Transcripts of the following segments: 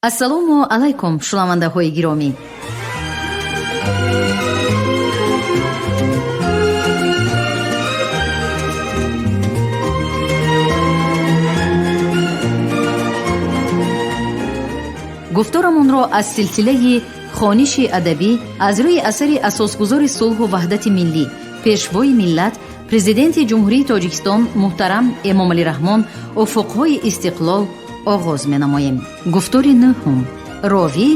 Ассалому алайкум, шунавандаҳои гиромӣ. Гуфторамонро аз силсилаи хониши адабӣ аз рӯи асари асосгузори сулҳу ваҳдати миллӣ, пешвои миллат, президенти Ҷумҳурии Тоҷикистон муҳтарам Эмомалӣ Раҳмон «Уфуқҳои истиқлол» оғоз менамоем. Гуфтори нӯҳум. Ровӣ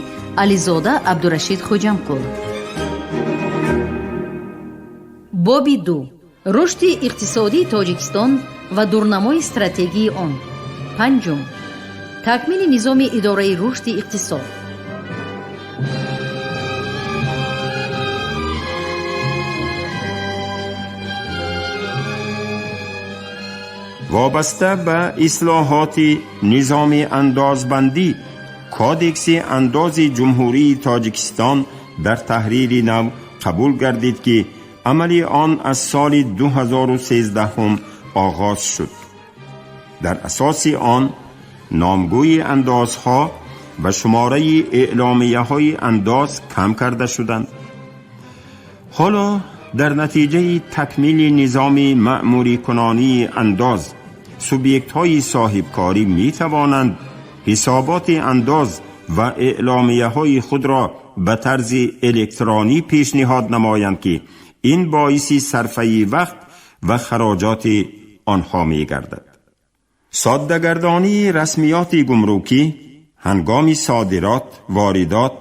Ализода Абдурашид Хоҷамқул. Боби ду: рушди иқтисодии Тоҷикистон ва дурнамои стратегии он. Панҷум: такмили низоми идораи рушди иқтисод. Вобаста ба ислоҳоти низоми андозбандӣ, Кодекси андози Ҷумҳурии Тоҷикистон дар таҳрири нав қабул гардид, ки амали он аз соли 2013 оғоз шуд. Дар асоси он номгӯи андозҳо ва шумораи эъломияҳои андоз кам карда шуданд. Ҳоло дар натиҷаи такмили низоми маъмурикунонии андоз, субъектҳои соҳибкорӣ метавонанд ҳисоботи андоз ва эъломияҳои худро ба тарзи электронӣ пешниҳод намоянд, ки ин боиси сарфаи вақт ва хароҷоти онҳо мегардад. Соддагардонии расмиёти гумрукӣ ҳангоми содирот, воридот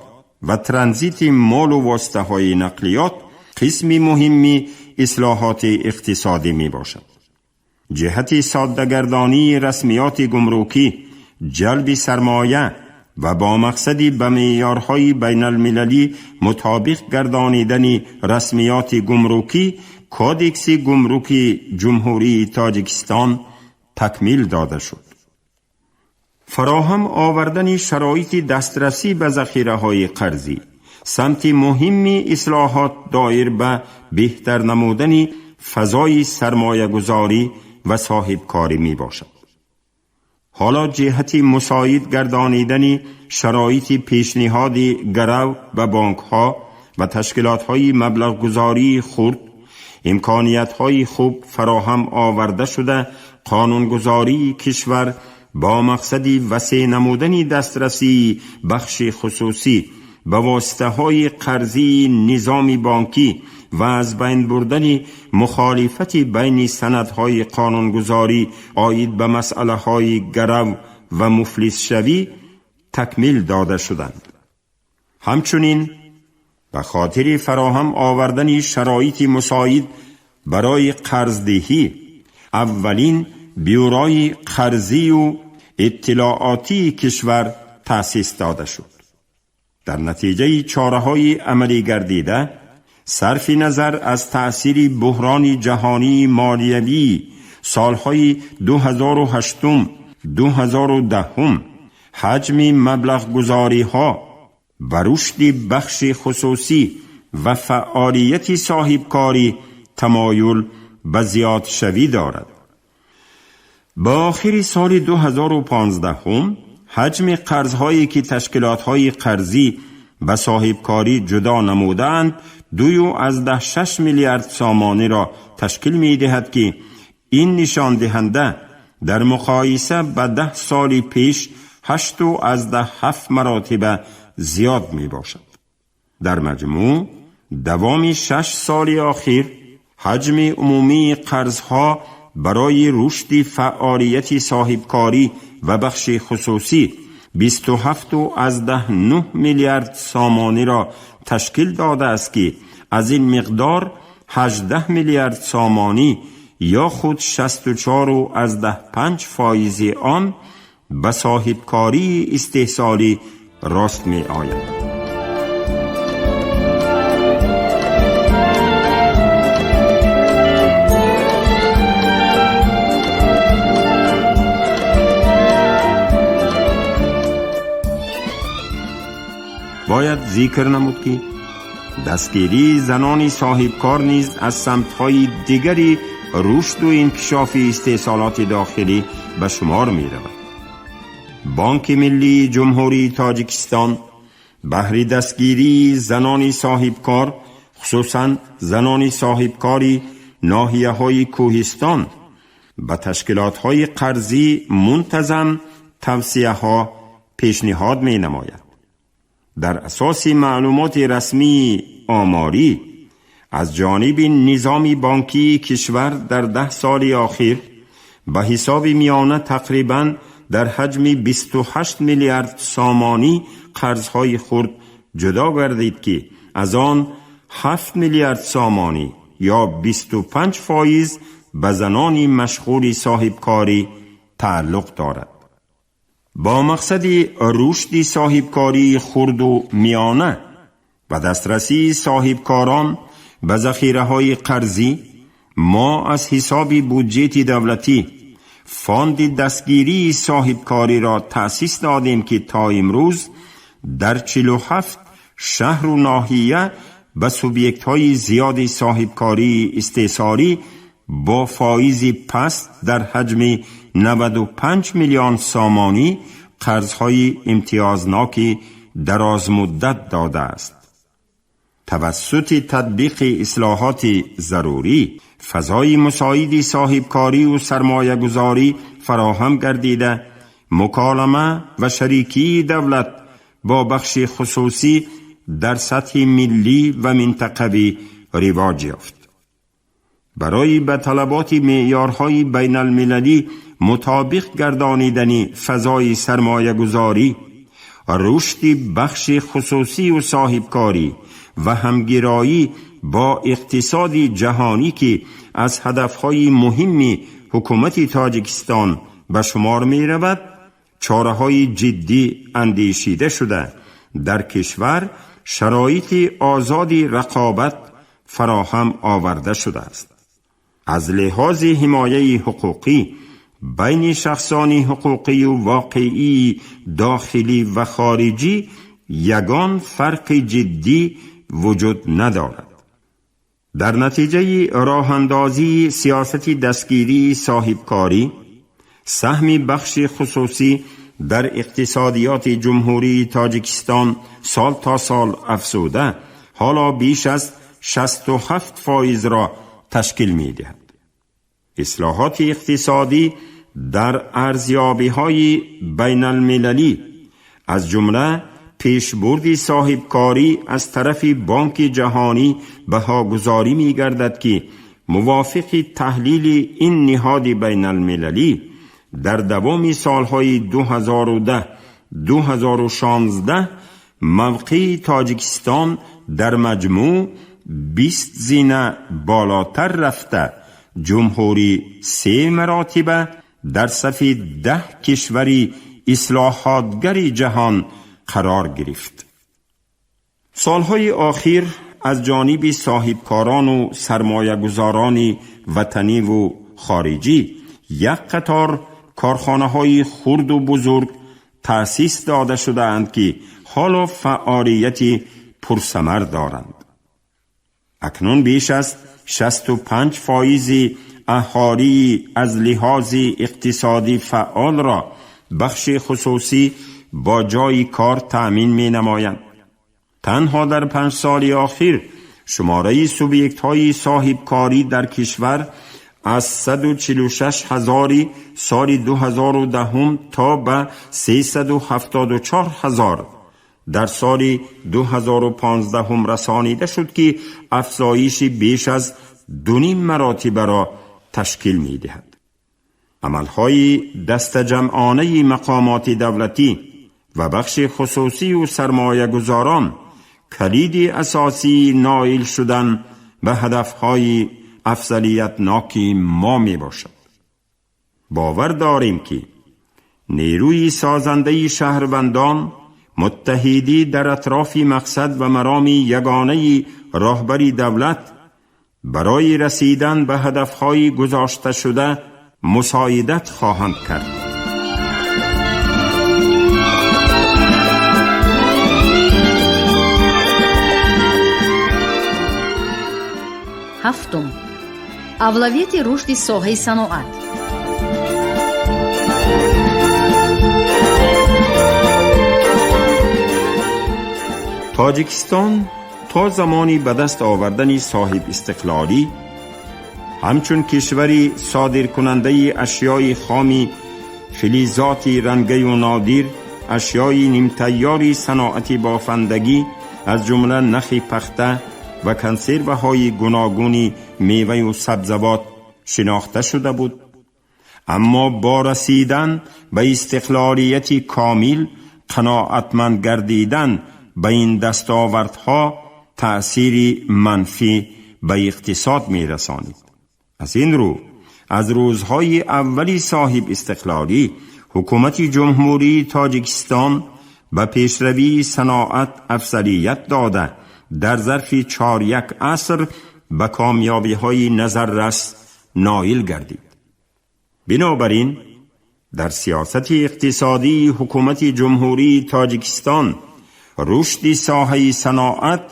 ва транзити молу воситаҳои нақлиёт қисми муҳимми ислоҳоти иқтисодӣ мебошад. Ҷиҳати соддагардонии расмиёти гумрукӣ, ҷалби сармоя ва бо мақсади ба меъёрҳои байналмилалӣ мутобиқ гардонидани расмиёти гумрукӣ, Кодекси гумруки Ҷумҳурии Тоҷикистон такмил дода шуд. Фароҳам овардани шароити дастрасӣ ба захираҳои қарзӣ самти муҳимми ислоҳот доир ба беҳтар намудани фазои сармоягузорӣ ва соҳибкорӣ мебошад. Ҳоло ҷиҳати мусоид гардонидани шароити пешниҳоди гарав ба бонкҳо ва ташкилотҳои маблағгузории хурд имкониятҳои хуб фароҳам оварда шуда, қонунгузории кишвар бо мақсади васеъ намудани дастрасии бахши хусусӣ ба воситаҳои қарзии низоми бонкӣ ва аз байн бурдани мухолифати байни санадҳои қонунгузорӣ оид ба масъалаҳои гарав ва муфлисшавӣ такмил дода шуданд. Ҳамчунин ба хотири фароҳам овардани шароити мусоид барои қарздиҳӣ аввалин бюрои қарзию иттилоотии кишвар таъсис дода шуд. Дар натиҷаи чораҳои амалӣ гардида, сарфи назар аз таъсири буҳрони ҷаҳонии молиявии солҳои 2008, 2010, ҳаҷми маблағгузориҳо ба рушди бахши хусусӣ ва фаъолияти соҳибкорӣ тамоюл ба зиёдшавӣ дорад. Ба охири соли 2015 ҳаҷми қарзҳое ки ташкилотҳои қарзӣ ба соҳибкорӣ ҷудо намудаанд, 2,6 миллиард сомониро ташкил медиҳад, ки ин нишондиҳанда дар муқоиса ба 10 соли пеш 8,7 маротиба зиёд мебошад. Дар маҷмӯъ давоми 6 соли охир ҳаҷми умумии қарзҳо барои рушди фаъолияти соҳибкорӣ ва бахши хусусӣ 27,9 миллиард сомониро ташкил додааст, ки аз ин миқдор 18 миллиард сомонӣ ё худ 64,5 фоизи он ба соҳибкории истеҳсолӣ рост меояд. Бояд зикр намуд, ки дастгирии занони соҳибкор низ аз самтҳои дигари рушду инкишофи истеҳсолоти дохилӣ ба шумор меравад. Бонки миллии Ҷумҳурии Тоҷикистон баҳри дастгирии занони соҳибкор, хусусан занони соҳибкори ноҳияҳои кӯҳистон, ба ташкилотҳои қарзӣ мунтазам тавсияҳо пешниҳод менамояд. Дар асоси маълумоти расмии оморӣ аз ҷониби низоми бонкии кишвар дар 10 соли охир ба ҳисоби миёна тақрибан дар ҳаҷми 28 миллиард сомонӣ қарзҳои хурд ҷудо гардид, ки аз он 7 миллиард сомонӣ ё 25% ба занони машғули соҳибкорӣ тааллуқ дорад. Бо мақсади рушди соҳибкории хурду миёна ва дастрасии соҳибкорон ба захираҳои қарзӣ, мо аз ҳисоби буҷети давлатӣ фонди дастгирии соҳибкориро таъсис додем, ки то имрӯз дар 47 шаҳру ноҳия ба субъектҳои зиёди соҳибкории истеҳсолӣ бо фоизи паст дар ҳаҷми 95 миллион сомонӣ қарзҳои имтиёзноки дарозмуддат додааст. Тавассути татбиқи ислоҳоти зарурӣ фазои мусоиди соҳибкорию сармоягузорӣ фароҳам гардида, муколама ва шарикии давлат бо бахши хусусӣ дар сатҳи миллӣ ва минтақавӣ ривоҷ ёфт. Барои ба талаботи меъёрҳои байналмилалӣ мутобиқ гардонидани фазои сармоягузорӣ, рушди бахши хусусию соҳибкорӣ ва ҳамгироӣ бо иқтисоди ҷаҳонӣ, ки аз ҳадафҳои муҳимми ҳукумати Тоҷикистон ба шумор меравад, чораҳои ҷиддӣ андешида шуда, дар кишвар шароити озоди рақобат фароҳам оварда шудааст. Аз лиҳози ҳимояи ҳуқуқӣ байни шахсони ҳуқуқию воқеии дохилӣ ва хориҷӣ ягон фарқи ҷиддӣ вуҷуд надорад. Дар натиҷаи роҳандозии сиёсати дастгирии соҳибкорӣ, саҳми бахши хусусӣ дар иқтисодиёти Ҷумҳурии Тоҷикистон сол то сол афзуда, ҳоло беш аз 67%-ро ташкил медиҳад. Ислоҳоти иқтисодӣ дар арзёбиҳои байналмилалӣ, аз ҷумла пешбурди соҳибкорӣ, аз тарафи Бонки Ҷаҳонӣ баҳогузорӣ мегардад, ки мувофиқи таҳлили ин ниҳоди байналмилалӣ дар давоми солҳои 2010-2016 мавқеи Тоҷикистон дар маҷмӯъ 20 зина болотар рафта, ҷумҳурӣ се маротиба дар сафи 10 кишвари ислоҳотгари ҷаҳон қарор гирифт. Солҳои охир аз ҷониби соҳибкорону сармоягузорони ватаниву хориҷӣ як қатор корхонаҳои хурду бузург таъсис дода шудаанд, ки ҳоло фаъолияти пурсамар доранд. Акнун беш аз 65% аҳолии аз лиҳози иқтисодӣ фаъолро бахши хусусӣ бо ҷойи кор таъмин менамоянд. Танҳо дар 5 соли охир шумораи субъектҳои соҳибкорӣ дар кишвар аз 146 ҳазори соли 2010 то ба 374 ҳазор дар соли 2015 расонида шуд, ки афзоиши беш аз 2,5 маротибаро ташкил медиҳад. Амалҳои дастаҷамъонаи мақомоти давлатӣ ва бахши хусусию сармоягузорон калиди асосии ноил шудан ба ҳадафҳои афзалиятноки мо мебошад. Бовар дорем, ки нерӯи созандаи шаҳрвандон, муттаҳидӣ дар атрофи мақсад ва мароми ягонаи роҳбари давлат барои расидан ба ҳадафҳои гузошташуда мусоидат хоҳанд кард. Ҳафтум, авлавияти рушди соҳаи саноат. Тоҷикистон то замони ба даст овардани соҳибистиқлолӣ ҳамчун кишвари содиркунандаи ашёи хоми филизоти рангаю нодир, ашёи нимтайёри саноати бофандагӣ, аз ҷумла нахи пахта ва консерваҳои гуногуни меваю сабзавот шинохта шуда буд. Аммо бо расидан ба истиқлолияти комил қаноатманд гардидан ба ин дастовардҳо таъсири манфӣ ба иқтисод мерасонид. Аз ин рӯ аз рӯзҳои аввали соҳибистиқлолӣ ҳукумати Ҷумҳурии Тоҷикистон ба пешравии саноат афзалият дода, дар зарфи чоряк аср ба комёбиҳои назаррас ноил гардид. Бинобар ин дар сиёсати иқтисодии ҳукумати Ҷумҳурии Тоҷикистон рушди соҳаи саноат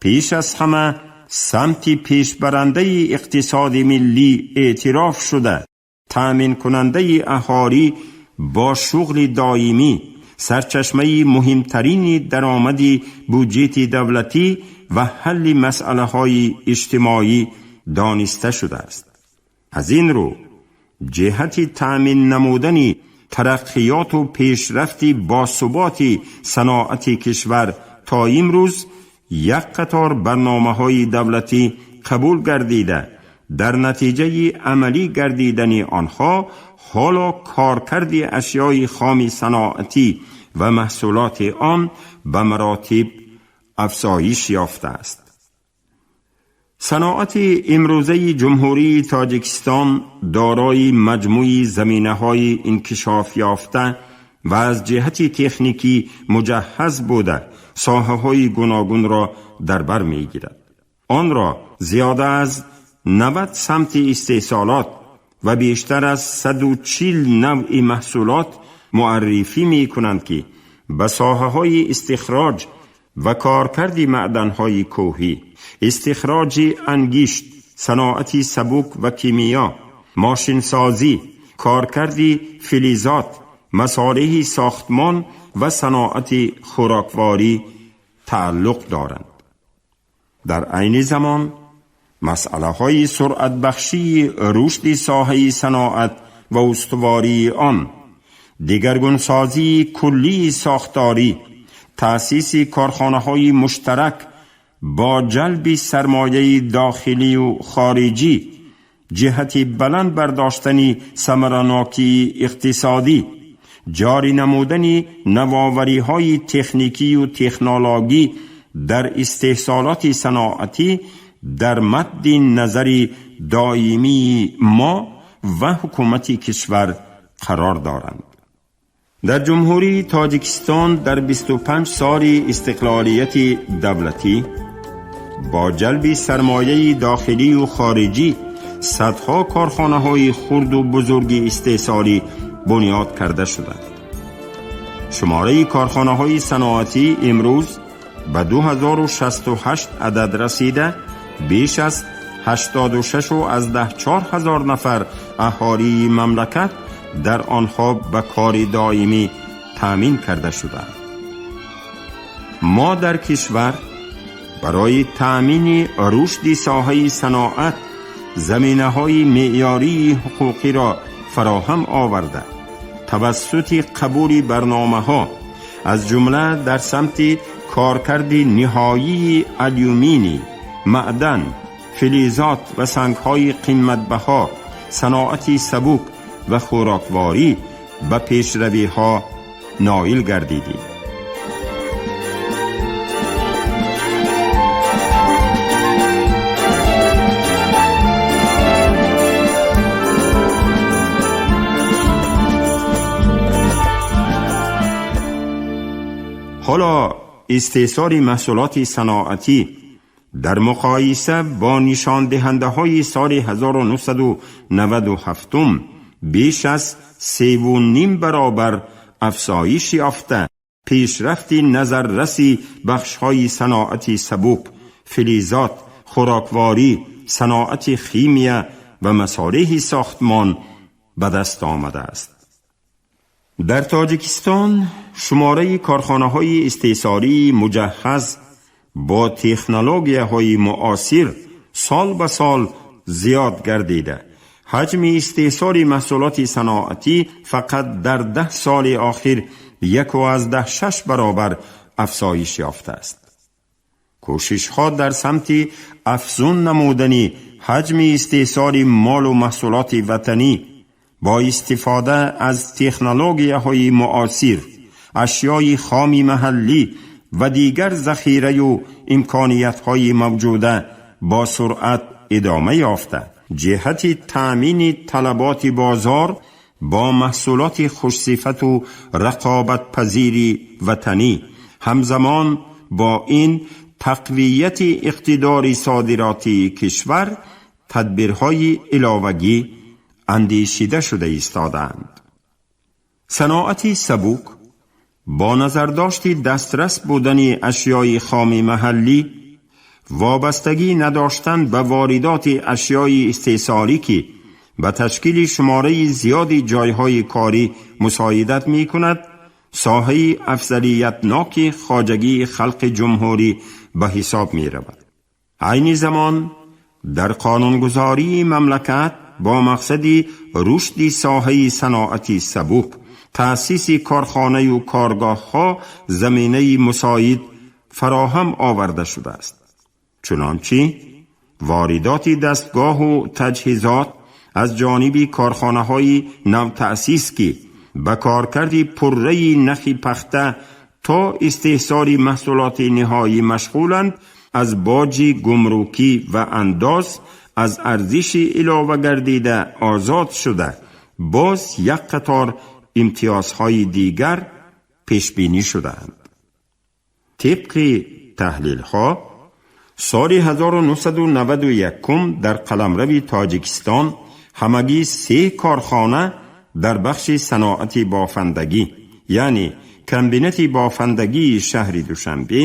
пеш аз ҳама самти пешбарандаи иқтисоди миллӣ эътироф шуда, таъминкунандаи аҳолӣ бо шуғли доимӣ, сарчашмаи муҳимтарини даромади буҷети давлатӣ ва ҳалли масъалаҳои иҷтимоӣ дониста шудааст. Аз ин рӯ ҷиҳати таъмин намудани тараққиёту пешрафти босуботи саноати кишвар то имрӯз як қатор барномаҳои давлатӣ қабул гардида, дар натиҷаи амалӣ гардидани онҳо ҳоло коркарди ашёи хоми саноатӣ ва маҳсулоти он ба маротиб афзоиш ёфтааст. Саноати имрӯзаи Ҷумҳурии Тоҷикистон дорои маҷмӯи заминаҳои инкишофёфта ва аз ҷиҳати техникӣ муҷаҳҳаз буда, соҳаҳои гуногунро дар бар мегирад. Онро зиёда аз 90 самти истеҳсолот ва бештар аз 140 навъи маҳсулот муаррифӣ мекунанд, ки ба соҳаҳои истихроҷ ва коркарди маъданҳои кӯҳӣ, истихроҷи ангишт, саноати сабук ва кимиё, мошинсозӣ, коркарди филизот, масолеҳи сохтмон ва саноати хӯрокворӣ тааллуқ доранд. Дар айни замон масъалаҳои суръатбахшии рушди соҳаи саноат ва устувории он, дигаргунсозии куллии сохторӣ, таъсиси корхонаҳои муштарак бо ҷалби сармояи дохилию хориҷӣ ҷиҳати баланд бардоштани самаранокии иқтисодӣ, ҷорӣ намудани навовариҳои техникию технологӣ дар истеҳсолоти саноатӣ дар мадди назари доимии мо ва ҳукумати кишвар қарор доранд. Дар Ҷумҳурии Тоҷикистон дар 25 соли истиқлолияти давлатӣ бо ҷалби сармояи дохилию хориҷӣ садҳо корхонаҳои хурду бузурги истеҳсолӣ бунёд карда шуданд. Шумораи корхонаҳои саноатӣ имрӯз ба 2068 адад расида, беш аз 86,4 ҳазор нафар аҳолии мамлакат дар онҳо ба кори доимӣ таъмин карда шуданд. Мо дар кишвар барои таъмини рушди соҳаи саноат заминаҳои меъёрии ҳуқуқиро фароҳам оварда, тавассути қабули барномаҳо, аз ҷумла дар самти коркарди ниҳоии алюминий, маъдан, филизот ва сангҳои қиматбаҳо, саноати сабук ва хӯрокворӣ ба пешравиҳо ноил гардидем. Ҳоло истеҳсоли маҳсулоти саноатӣ дар муқоиса бо нишондиҳандаҳои соли 1997 беш аз 3,5 баробар афзоиш ёфта, пешрафти назарраси бахшҳои саноати сабук, филизот, хӯрокворӣ, саноати химия ва масолеҳи сохтмон ба даст омадааст. Дар Тоҷикистон шумораи корхонаҳои истеҳсолии муҷаҳҳаз бо технологияҳои муосир сол ба сол зиёд гардида, ҳаҷми истеҳсоли маҳсулоти саноатӣ фақат дар 10 соли охир 1,6 баробар афзоиш ёфтааст. Кӯшишҳо дар самти афзун намудани ҳаҷми истеҳсоли молу маҳсулоти ватанӣ бо истифода аз технологияҳои муосир, ашёи хоми маҳаллӣ ва дигар захираю имкониятҳои мавҷуда бо суръат идома ёфта, ҷиҳати таъмини талаботи бозор бо маҳсулоти хушсифату рақобатпазири ватанӣ, ҳамзамон бо ин тақвияти иқтидори содиротии кишвар тадбирҳои иловагӣ андешида шуда истодаанд. Саноати сабук бо назардошти дастрас будани ашёи хоми маҳаллӣ, вобастагӣ надоштан ба воридоти ашёи истеҳсолӣ, ки ба ташкили шумораи зиёди ҷойҳои корӣ мусоидат мекунад, соҳаи афзалиятноки хоҷагии халқи ҷумҳурӣ ба ҳисоб меравад. Айни замон дар қонунгузории мамлакат бо мақсади рушди соҳаи саноати сабук, таъсиси корхонаю коргоҳҳо заминаи мусоид фароҳам оварда шудааст. Чунончи воридоти дастгоҳу таҷҳизот аз ҷониби корхонаҳои навтаъсис, ки ба коркарди пурраи нахи пахта то истеҳсоли маҳсулоти ниҳоӣ машғуланд, аз боҷи гумрукӣ ва андоз аз арзиши иловагардида озод шуда, боз як қатор имтиёзҳои дигар пешбинӣ шудаанд. Тибқи таҳлилҳо, соли 1991 дар қаламрави Тоҷикистон ҳамагӣ се корхона дар бахши саноати бофандагӣ, яъне комбинати бофандагии шаҳри Душанбе,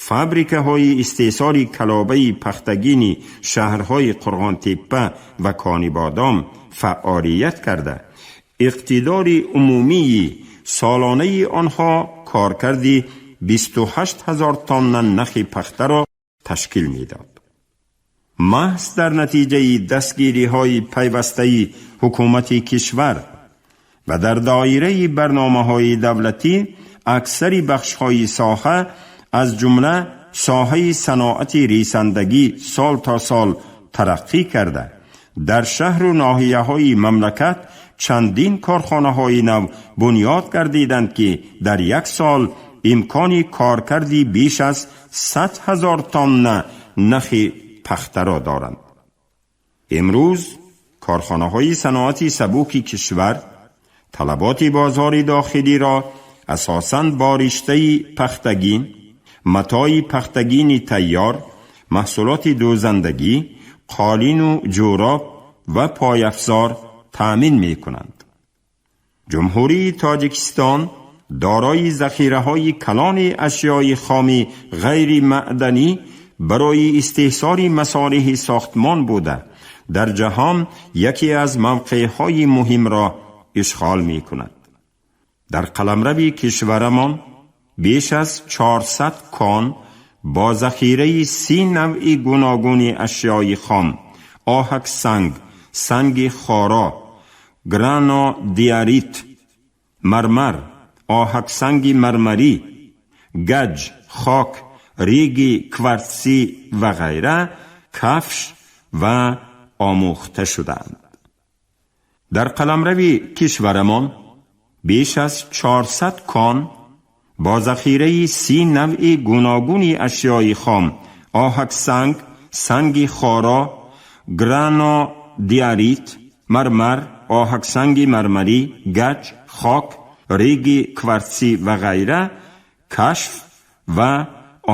фабрикаҳои истеҳсоли калобаи пахтагини шаҳрҳои Қурғонтеппа ва Конибодом фаъолият карда, иқтидори умумии солонаи онҳо коркарди 28 ҳазор тонна нахи пахтаро ташкил медод. Маҳз дар натиҷаи дастгириҳои пайвастаи ҳукумати кишвар ва дар доираи барномаҳои давлатӣ аксари бахшҳои соҳа, аз ҷумла соҳаи саноати ресандагӣ, сол то сол тараққӣ карда, дар шаҳру ноҳияҳои мамлакат чандин корхонаҳои нав бунёд гардиданд, ки дар як сол имкони коркарди беш аз 100 000 тонна нахи пахтаро доранд. Имрӯз корхонаҳои саноати сабуки кишвар талаботи бозори дохилиро асосан бо риштаи пахтагин, матои пахтагини тайёр, маҳсулоти дӯзандагӣ, қолину ҷӯроб ва пойафзор таъмин мекунанд. Ҷумҳурии Тоҷикистон дорои захираҳои калони ашёи хоми ғайримаъданӣ барои истеҳсоли масолеҳи сохтмон буда, дар ҷаҳон яке аз мавқеъҳои муҳимро ишғол мекунад. Дар қаламрави кишварамон беш аз 400 кон бо захираи 30 навъи гуногуни ашёи хом: оҳаксанг, санги хоро, гранодиарит, мармар, оҳаксанги мармарӣ, гаҷ, хок, реги квартсӣ ва ғайра кафш ва омӯхта шудаанд. Дар қаламрави кишварамон беш аз 400 кон бо захираи 30 навъи гуногуни ашёи хом: оҳаксанг, санги хоро, гранодиарит, мармар, оҳаксанги мармарӣ, гаҷ, хок, реги квартсӣ ва ғайра кашф ва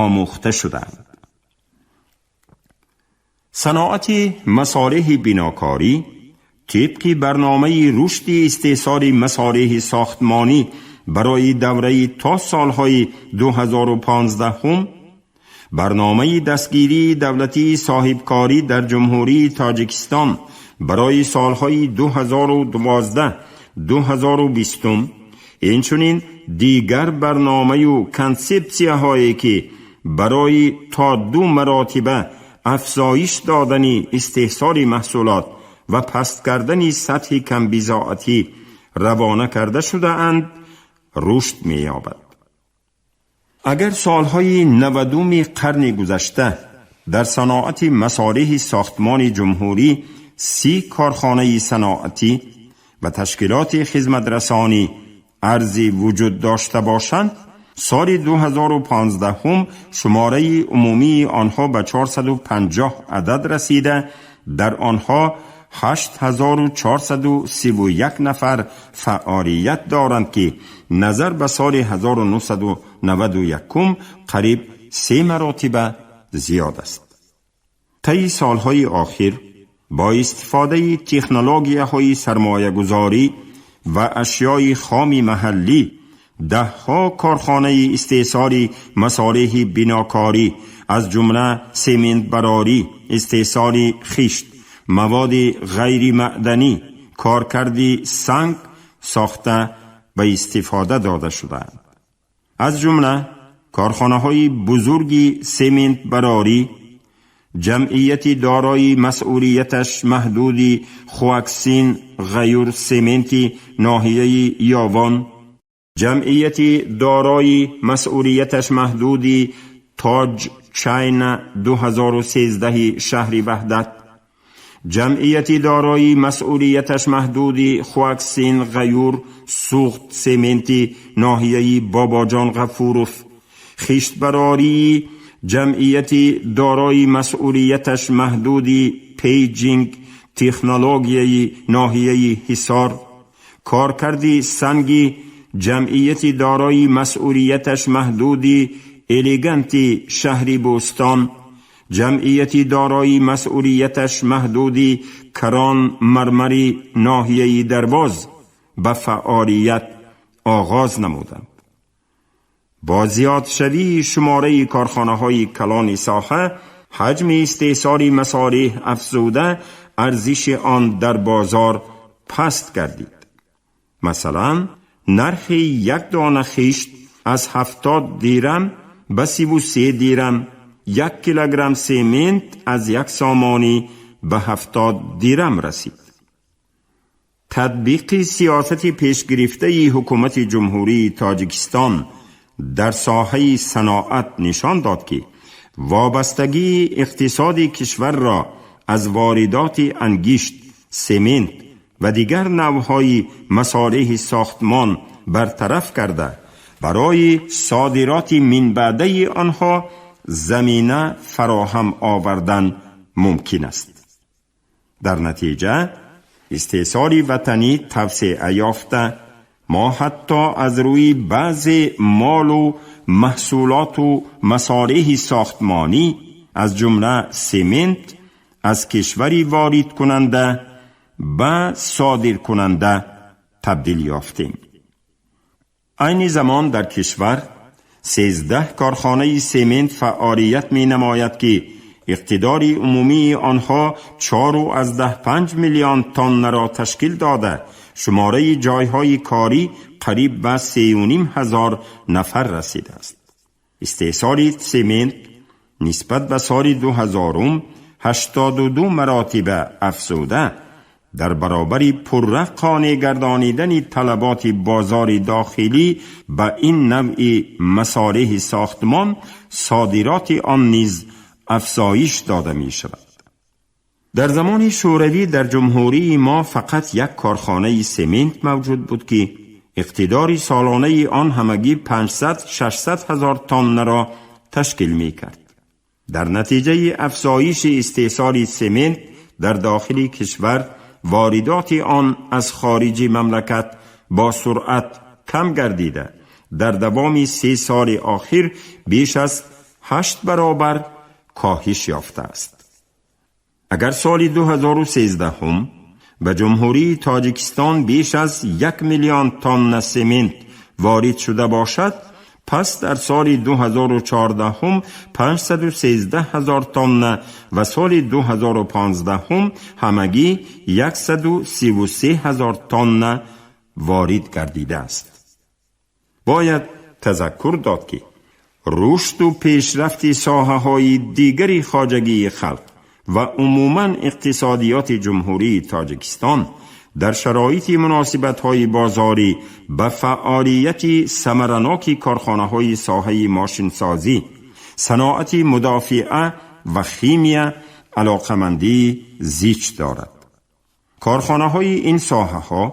омӯхта шудаанд. Саноати масолеҳи бинокорӣ тибқи барномаи рушди истеҳсоли масолеҳи сохтмонӣ барои давраи то солҳои 2015, барномаи дастгирии давлатии соҳибкорӣ дар Ҷумҳурии Тоҷикистон барои солҳои 2012-2020. Инчунин дигар барномаю консепсияҳое, ки барои то ду маротиба афзоиш додани истеҳсоли маҳсулот ва паст кардани сатҳи камбизоатӣ равона карда шудаанд, рушд меёбад. Агар солҳои 90-уми қарни гузашта дар саноати масолеҳи сохтмони ҷумҳурӣ 30 корхонаи саноатӣ ва ташкилоти хизматрасонӣ арзӣ вуҷуд дошта бошанд, соли 2015 шумораи умумии онҳо ба 450 адад расида, дар онҳо 8431 нафар фаъолият доранд, ки назар ба соли 1991 қариб се маротиба зиёд аст. Таи солҳои охир бо истифодаи технологияҳои сармоягузорӣ ва ашёи хоми маҳаллӣ даҳҳо корхонаи истеҳсоли масолеҳи бинокорӣ, аз ҷумла сементбарорӣ, истеҳсоли хишт, маводи ғайримаъданӣ, коркарди санг сохта ба истифода дода шудаанд. Аз ҷумла корхонаҳои бузурги сементбарорӣ ҷамъияти дорои масъулияташ маҳдуди Хуаксин Ғаюр Сементи ноҳияи Ёвон, ҷамъияти дорои масъулияташ маҳдуди Тоҷ Чайна 2013 шаҳри Ваҳдат, ҷамъияти дорои масъулияташ маҳдуди Хуаксин Ғаюр Суғд Сементи ноҳияи Бобоҷон Ғафуров, хиштбарории ҷамъияти дорои масъулияташ маҳдуди Пейҷинг Технологияи ноҳияи Ҳисор, коркарди санги ҷамъияти дорои масъулияташ маҳдуди Элеганти шаҳри Бӯстон, ҷамъияти дорои масъулияташ маҳдуди Карон Мармари ноҳияи Дарвоз ба фаъолият оғоз намуданд. Бо зиёдшавии шумораи корхонаҳои калони соҳа ҳаҷми истеҳсоли масолеҳ афзуда, арзиши он дар бозор паст гардид. Масалан, нархи як дона хишт аз 70 дирам ба 33 дирам, 1 килограмм семент аз 1 сомонӣ ба 70 дирам расид. Татбиқи сиёсати пешгирифтаи ҳукумати Ҷумҳурии Тоҷикистон дар соҳаи саноат нишон дод, ки вобастагии иқтисоди кишварро аз воридоти ангишт, семент ва дигар навъҳои масолеҳи сохтмон бартараф карда, барои содироти минбаъдаи онҳо замина фароҳам овардан мумкин аст. Дар натиҷа истеҳсоли ватанӣ тавсеа ёфта, мо ҳатто аз рӯи баъзе молу маҳсулоту масолеҳи сохтмонӣ, аз ҷумла семент, аз кишвари воридкунанда ба содиркунанда табдил ёфтем. Айни замон дар кишвар 13 корхонаи семент фаъолият менамояд, ки иқтидори умумии онҳо 4,5 миллион тоннаро ташкил дода, шумораи ҷойҳои корӣ қариб ба 3,5 ҳазор нафар расидааст. Истеҳсоли семент нисбат ба соли 2000-ум 82 маротиба афзуда, дар баробари пурра қонеъ гардонидани талаботи бозори дохилӣ ба ин навъи масолеҳи сохтмон, содироти он низ афзоиш дода мешавад. Дар замони шӯравӣ дар ҷумҳурии мо фақат як корхонаи семент мавҷуд буд, ки иқтидори солонаи он ҳамагӣ 500-600 ҳазор тоннаро ташкил мекард. Дар натиҷаи афзоиши истеҳсоли семент дар дохили кишвар воридоти он аз хориҷи мамлакат бо суръат кам гардида, дар давоми 3 соли охир беш аз 8 баробар коҳиш ёфтааст. Агар соли 2013 ба Ҷумҳурии Тоҷикистон беш аз 1 миллион тонна семент ворид шуда бошад, пас дар соли 2014 513 ҳазор тонна ва соли 2015 ҳамагӣ 133 ҳазор тонна ворид гардидааст. Бояд тазаккур дод, ки рушду пешрафти соҳаҳои дигари хоҷагии халқ ва умуман иқтисодиёти Ҷумҳурии Тоҷикистон дар шароити муносибатҳои бозорӣ ба фаъолияти самараноки корхонаҳои соҳаи мошинсозӣ, саноати мудофиа ва химия алоқамандии зич дорад. Корхонаҳои ин соҳаҳо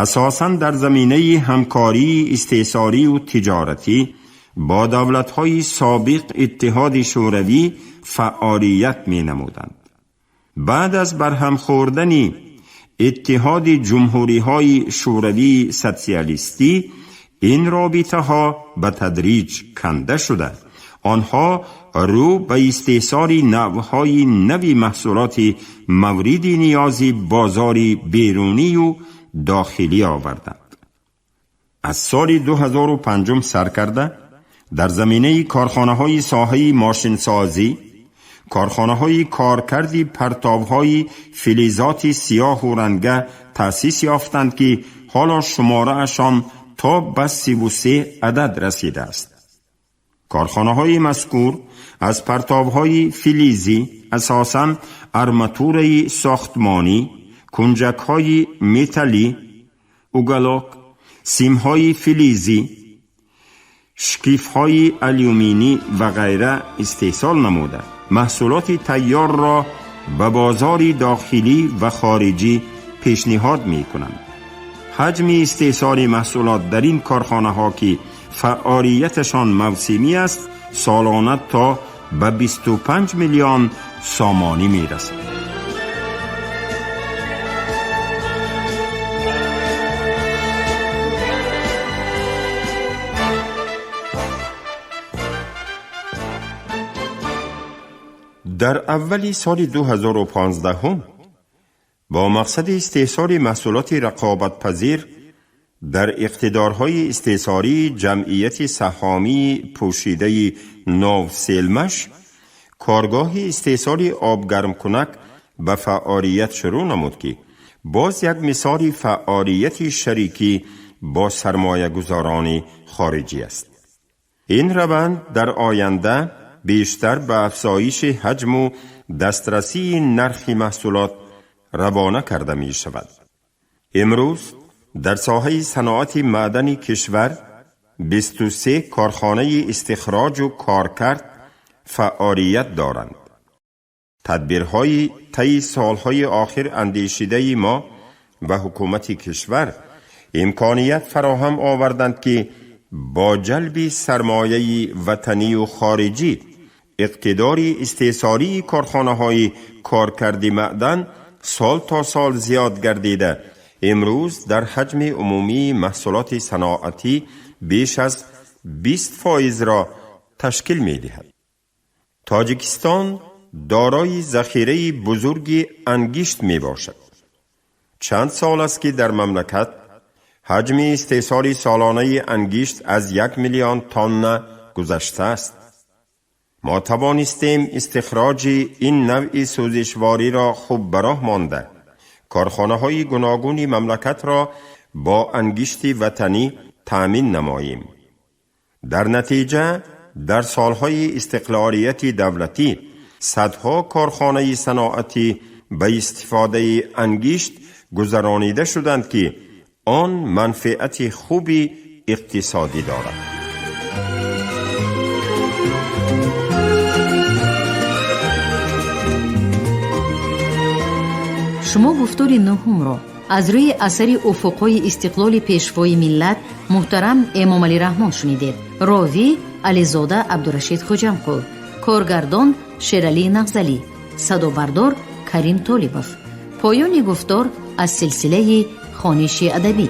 асосан дар заминаи ҳамкории истеҳсолию тиҷоратӣ бо давлатҳои собиқ Иттиҳоди Шӯравӣ фаъолият менамуданд. Баъд аз барҳам хӯрдани Иттиҳоди Ҷумҳуриҳои Шӯравии Социалистӣ ин робитаҳо ба тадриҷ канда шуда, онҳо рӯ ба истеҳсоли навъҳои нави маҳсулоти мавриди ниёзи бозори берунию дохилӣ оварданд. Аз соли 2005 сар карда дар заминаи корхонаҳои соҳаи мошинсозӣ, корхонаҳои коркарди партовҳои филизоти сиёҳу ранга таъсис ёфтанд, ки ҳоло шумораашон то ба 33 адад расидааст. Корхонаҳои мазкур аз партовҳои филизӣ асосан арматураи сохтмонӣ, кунҷакҳои металлӣ, уголок, симҳои филизӣ, шкифҳои алюминӣ ва ғайра истеҳсол намуда, маҳсулоти тайёрро ба бозори дохилӣ ва хориҷӣ пешниҳод мекунанд. Ҳаҷми истеҳсоли маҳсулот дар ин корхонаҳо, ки фаъолияташон мавсимӣ аст, солона то ба 25 миллион сомонӣ мерасад. Дар аввали соли 2015 бо мақсади истеҳсоли маҳсулоти рақобатпазир дар иқтидорҳои истеҳсолии ҷамъияти саҳомии пӯшидаи Новселмаш коргоҳи истеҳсоли обгармкунак ба фаъолият шурӯъ намуд, ки боз як мисоли фаъолияти шарикӣ бо сармоягузорони хориҷӣ аст. Ин раванд дар оянда бештар ба афзоиши ҳаҷму дастрасии нархи маҳсулот равона карда мешавад. Имрӯз дар соҳаи саноати маъдани кишвар 23 корхонаи истихроҷу коркард фаъолият доранд. Тадбирҳои таи солҳои охир андешидаи мо ва ҳукумати кишвар имконият фароҳам оварданд, ки бо ҷалби сармояи ватанию хориҷӣ иқтидори истеҳсолии корхонаҳои коркарди маъдан сол то сол зиёд гардида, имрӯз дар ҳаҷми умумии маҳсулоти саноатӣ беш аз 20 фоизро ташкил медиҳад. Тоҷикистон дорои захираи бузурги ангишт мебошад. Чанд сол аст, ки дар мамлакат ҳаҷми истеҳсоли солонаи ангишт аз 1 миллион тонна гузаштааст. Мо тавонистем истихроҷи ин навъи сӯзишвориро хуб ба роҳ монда, корхонаҳои гуногуни мамлакатро бо ангишти ватанӣ таъмин намоем. Дар натиҷа дар солҳои истиқлолияти давлатӣ садҳо корхонаи саноатӣ ба истифодаи ангишт гузаронида шуданд, ки он манфиати хуби иқтисодӣ дорад. Шумо гуфтори нуҳумро аз рӯи асари Уфуқҳои истиқлоли Пешвои миллат муҳтарам Эмомалӣ Раҳмон шунидед. Ровӣ Ализода Абдурашид Хоҷамқул, коргардон Шералӣ Нағзалӣ, садобардор Карим Толибов. Поёни гуфтор аз силсилаи хониши адабӣ.